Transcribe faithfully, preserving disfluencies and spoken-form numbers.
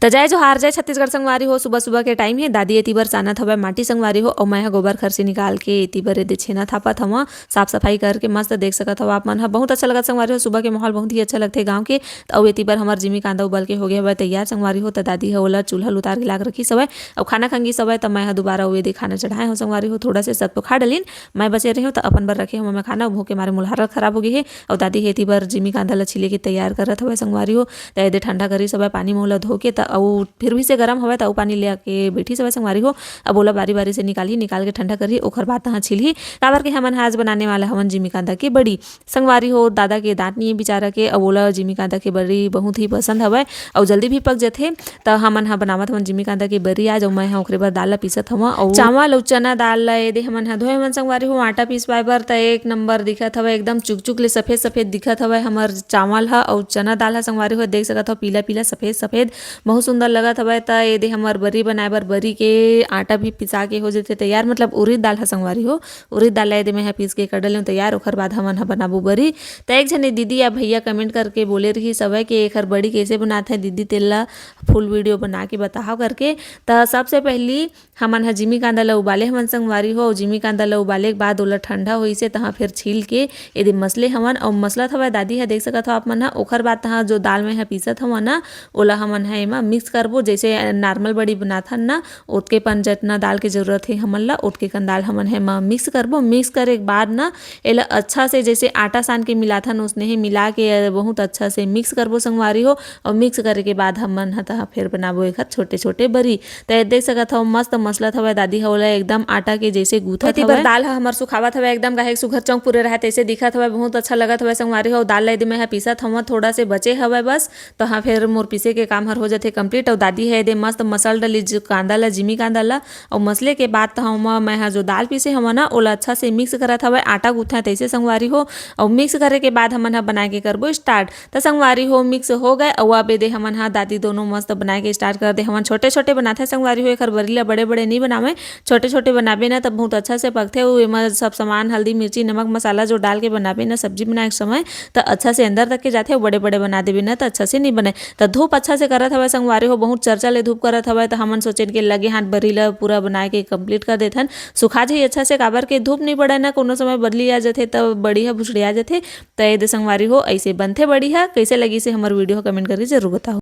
त जय जोहार, जय छत्तीसगढ़ संगवारी हो। सुबह सुबह के टाइम हे, दादी एती बर सानत हवय माटी संगवारी हो, अउ मैं ह गोबर खरसी निकाल के एती बर एदे छेना थापत हवं। साफ सफाई करके मस्त देख सकत हव आप मन ह, बहुत अच्छा लगत संगवारी हो। सुबह के माहौल बहुत ही अच्छा लगथे गाँव के। त अउ एती बर हमर जिमी कांदा उबल के हो गे हवय तैयार संगवारी हो। त दादी ह ओला चूल्हा ल उतार के लाग रखिस हवय, अउ खाना खंगिस हवय। त मैं ह दुबारा ओ एदे खाना चढ़ाए हव संगवारी हो। थोड़ा से सब तो खा डलिन, मैं बचे रहे हव त अपन बर रखे हव मैं खाना। भूख के मारे मोर हालत खराब हो गे हे। अउ दादी ह एती बर जिमी कांदा ल छीले के तैयार करत हवय संगवारी हो। त एदे ठंडा करिस हवय पानी म ओला धो के, त अउ फिर भी से गरम हवय, त अउ पानी ले आके बैठिस हवय संगवारी हो। अब ओला बारी बारी से निकालही, निकाल के ठंडा करही, ओखर बाद तहाँ छीलही। काबर के हमन ह आज बनाने वाला हवन जिमी कांदा के बड़ी। संगवारी हो, दादा के दांत नहीं हे बिचारा के, अउ ओला जिमी कांदा के बड़ी बहुत ही पसंद हवय, अउ जल्दी भी पक जथे। त हमन ह बनावत हवन जिमी कांदा के बरी आज, अउ मैं ह ओखरे बर दाल ल पीसत हवं, अउ चावल अउ चना दाल ल एदे हमन ह धोए हवन संगवारी हो, आटा पीसवाए बर। त एक नंबर दिखत हवय, एकदम चुकचुक ले सफेद सफेद दिखत हवय हमर चावल ह, अउ चना दाल ह संगवारी हो, देख सकत हव, पीला पीला, सफेद सफेद, बहुत सुंदर लगत हवय। त एदे हमर बरी बनाए बर, बरी के आटा भी पिसा के हो जथे तैयार, मतलब उरीद दाल ह संगवारी हो, उरीद दाल ल एदे मैं ह पीस के कर डलेंव तैयार। ओखर बाद हमन ह बनाबो बरी। त एक झने दीदी या भैया कमेंट करके बोले रहिस हवय कि एखर बड़ी कइसे बनात हे दीदी, तेला फुल वीडियो बना के बताहव करके। त सबसे पहिली हमन ह जिमी कांदा ल उबाले हवन संगवारी हो, अउ जिमी कांदा ल उबाले के बाद ओला ठंडा होइसे, तहाँ फेर छील के एदे मसले हवन, अउ मसलत हवय दादी ह, देख सकत हव आप मन ह। ओखर बाद तहाँ जो दाल में ह पीसत हवन ना, ओला हमन ह एमा मिक्स करबो। जैसे नॉर्मल बड़ी बनाथन ना, ओतके पन जतना दाल के जरूरत हे हमन ला, ओतके कन दाल हमन ह एमा मिक्स करबो। मिक्स करे के बाद ना, एला अच्छा से जैसे आटा सान के मिलाथन, ओसने ही मिला के बहुत अच्छा से मिक्स करबो संगवारी हो। अउ मिक्स करे के बाद हमन ह तहाँ फेर बनाबो एखर छोटे छोटे बरी। त ये देख सकत हव, मस्त मसलत हवय दादी ह ओला एकदम आटा के जैसे गूंथत एती बर हवय। दाल ह हमर सुखावत हवय एकदम, काहे सुघर चौंक पुरे रहय तैसे दिखत हवय, बहुत अच्छा लगत हवय संगवारी हो। दाल ला एदे मैं ह पीसत हवं, थोड़ा से बचे हवय बस, त हाँ फेर मोर पीसे के काम हर हो जथे कंप्लीट। अउ दादी ह एदे मस्त मसल डली ज-, कांदा ला, जिमी कांदा ला, अउ मसले के बाद त ओमा मैं ह जो दाल पीसे हवं ना, ओला अच्छा से मिक्स करत हवय, आटा गूंथय तैसे संगवारी हो। अउ मिक्स करे के बाद हमन ह बनाए के करबो स्टार्ट। त संगवारी हो, मिक्स हो गए। अउ अब एदे हमन ह दादी दोनों मस्त बनाए के स्टार्ट कर दे हवन। छोटे छोटे बनाथे संगवारी हो, एखर बरी ला बड़े बड़े नहीं बनावे, छोटे छोटे बनाबे ना त बहुत अच्छा से पकथे। अउ एमा सब सामान हल्दी, मिर्ची, नमक, मसाला जो डाल के बनाबे ना सब्जी बनाए के समय, त अच्छा से अंदर तक के जाथे। अउ बड़े बड़े बना देबे ना त अच्छा से नहीं बने। त धूप अच्छा से करत हवय संगवारी हो, बहुत चरचा ले धूप करत हवय, त हमन सोचेन के लगे हाथ बरी ला पूरा बनाए के कंप्लीट कर देथन। सुखा जाही अच्छा से, काबर के धूप नहीं पड़े ना, कोनो समय बदली आ जथे त बड़ी ह भुसड़िया जथे। त एदे संगवारी हो, ऐसे बनथे बड़ी ह। कैसे लगिस हे हमर वीडियो ह कमेंट करके जरूर बताओ।